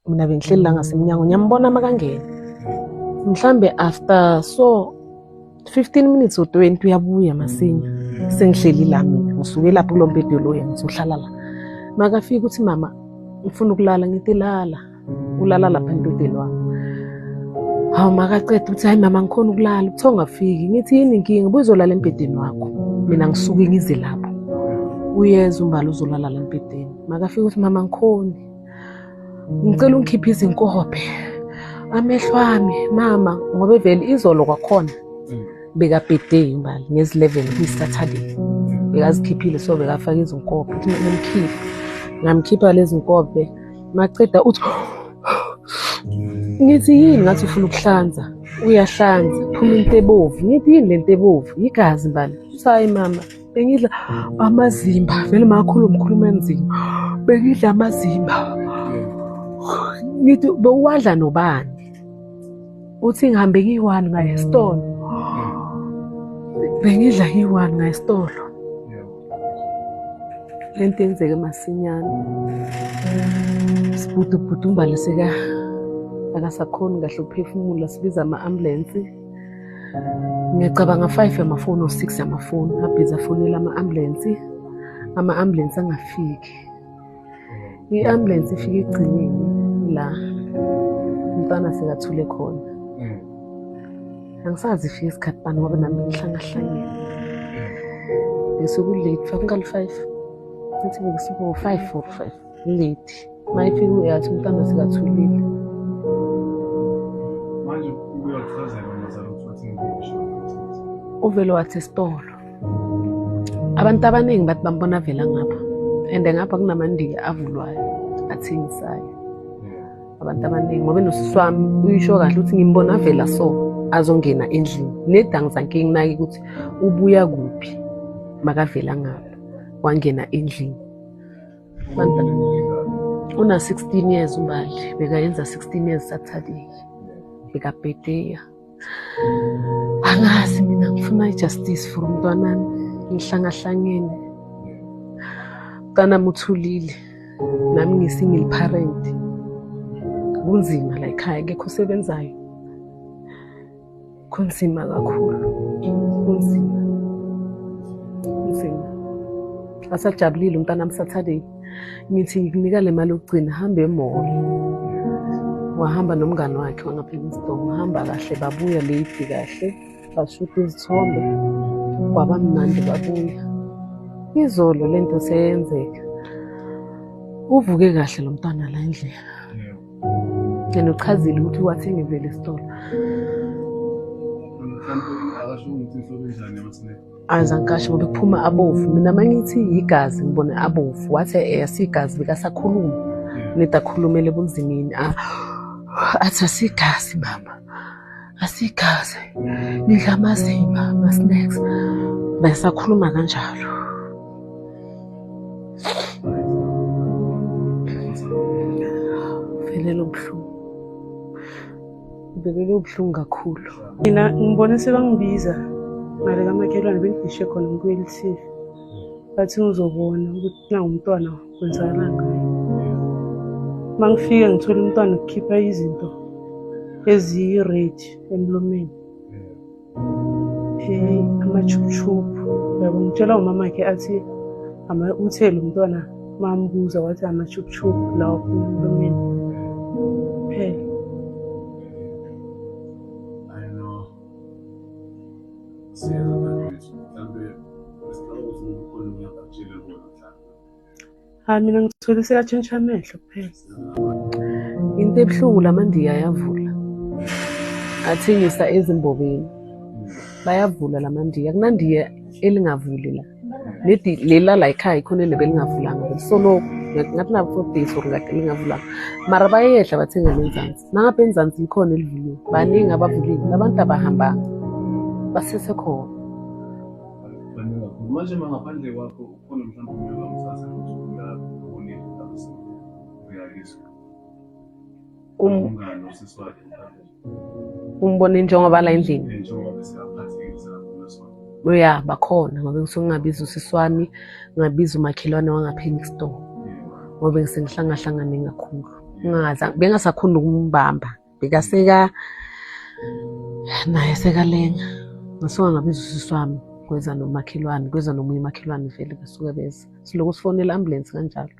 Mina bengihleli la ngasemnyango, ngiyambona makangena. Mhlambe after so 15 minutes or 20 uyabuya masinya. Sengihleli la mina, ngisuke lapho kulo mbhede loya ngizohlala la. Makafika uthi mama ngifuna ukulala, ngithi lala. Ulala lapha embhedeni wami. Hawu makaceda uthi hayi mama ngikhona ukulala, kuthiwa ungafiki. Ngithi yini inkinga, buyizolala embhedeni wakho. Mina ngisuke ngize lapho. Uyeza uMbali uzolala la embhedeni. Makafika uthi mama ngikhoni. Ngicela ungikhiphe izinkophe. Amehlo ami mama ngoba vele izolo kwakhona bekabhede uMbali ngezi-11 kuyi-Saturday. Bekazikhiphile so bekafaka izinkophe. Uthi ngimkhiphe. Ngamkhipha lezi nkophe. Maceda uthi ngithi yini ngathi ufuna ukuhlanza. Uyahlanza, phuma into ebovu. Ngithi yini lento ebovu? Igazi Mbali. Uthi hayi mama, bengidla amazimba. Vele makhuluma ukhuluma enzima. Bengidla amazimba. Ngithi bewuwadla nobani? Uthi ngihambe ngiyi-one ngaya esitolo. Bengidla ngiyi-one ngaya esitolo. Lento yenzeke masinyane. Sibhudubhudu uMbali seka akasakhoni kahle ukuphefumula, sibiza ama-ambulensi. Ngiyacabanga 5 yamafoni or 6 yamafoni abhizi afonela ama-ambulensi, ama-ambulensi angafiki. I-ambulensi ifike ekugcineni la umntwana sekathule khona. Angisazi ifike isikhathi bani ngoba nami ngihlangahlangene. Beseku-late, fakungali-five. Ngathi bekusuku-five or five, late. Uma ifika uyathi umntwana sekathulile. Manje uyakuchazela umazala ukuthi wathi ngibosha. Uvele wathi esitolo. Abantu abaningi bathi bambona vela ngapha. And ngapha kunamandiya avulwayo athengisayo. Abantu abaningi ngoba nosisi wami uyisho kahle ukuthi ngimbona vela so azongena endlini. Nedi angizange nginake ukuthi ubuya kuphi makavela ngapha wangena endlini. Una 16 years uMbali, bekayenza 16 years Saturday. Bekabhedeya. Angazi mina ngifuna i-justice for umntwanami, ngihlangahlangene. Umntwanami uthulile, nami ngi-single parent. Kunzima la ekhaya, akekho osebenzayo. Kunzima kakhulu, kunzima, kunzima. Asajabulile umntanami Saturday. Ngithi ngikunika le mali yokugcina, hambe e-mall. Wahamba nomngani wakhe wangapha eMsdong, wahamba kahle, babuya late kahle, bashuta izithombe, kwaba mnandi babuya. Izolo lento seyenzeka. Uvuke kahle lo mntwana la endlini. Yena uchazile ukuthi wathenga vele esitolo. Mhlawumbe akasho ukuthi inhlobo enjani yama-snack. Azangasho ngoba kuphuma abovu. Mina mangithi yigazi ngibone abovu. Wathi asigazi bekasakhuluma. Neda akhulumele ebunzimeni. Ah, athi asigazi mama. Asigazi. Nidla amazimba, ama-snacks. Besakhuluma kanjalo. Velele ubuhlungu. Velele ubuhlungu kakhulu. Mina ngibone sebangibiza ngale kamakhelwane bengidishe khona ngikwi-LTV. Bathi ngizobona ukuthi nangumntwana kwenzakalani ngaye. Uma ngifika ngithola umntwana ukukhipha izinto eziyi-red emlomeni. Hey, amachuchupu. Yabo ngitshelwa umamakhe athi uthe lo mntwana mambuza wathi amachuchupu lawa aphuma emlomeni. Phela. I know. Siyabona mhlambe besicela ukuthi ukhona uyakutshela kona mhlambe. Hayi mina ngithole sekatshintsha amehlo kuphela. Into ebuhlungu lamandiya ayavula. Athengisa ezimbobeni. Bayavula lamandiya. Kunandiya elingavuli la. Nedi lela la ekhaya ikhona elebe lingavulanga. Solo ngathi na 4 days or ngathi lingavulanga. Mara bayehla bathenga lenzansi. Nangapha enzansi likhona elivuliwe. Baningi abavulile. Labantu abahambanga. Basesekhona. Baningi kakhulu. Manje mangaphandle kwakho ukhona mhlawumbe umuntu ongamthatha ukuthi uyabonile mhlawumbe uyaliswa. Umngani osisi wakhe mhlawumbe. Umbone njengoba la endlini. Njengoba besiyaphathekile sakakhulu sonke. Uya bakhona ngoba ngisuke ngingabiza usisi wami, ngabiza umakhelwane wangapha next door. Ngoba ngisengihlangahlangane kakhulu. Ngingaza bengasakhoni ukumbamba. Bekaseka naye sekalenga. Ngasuka ngabiza usisi wami kweza nomakhelwane, kweza nomunye umakhelwane vele basuka beza. Siloku sifonela ambulance kanjalo.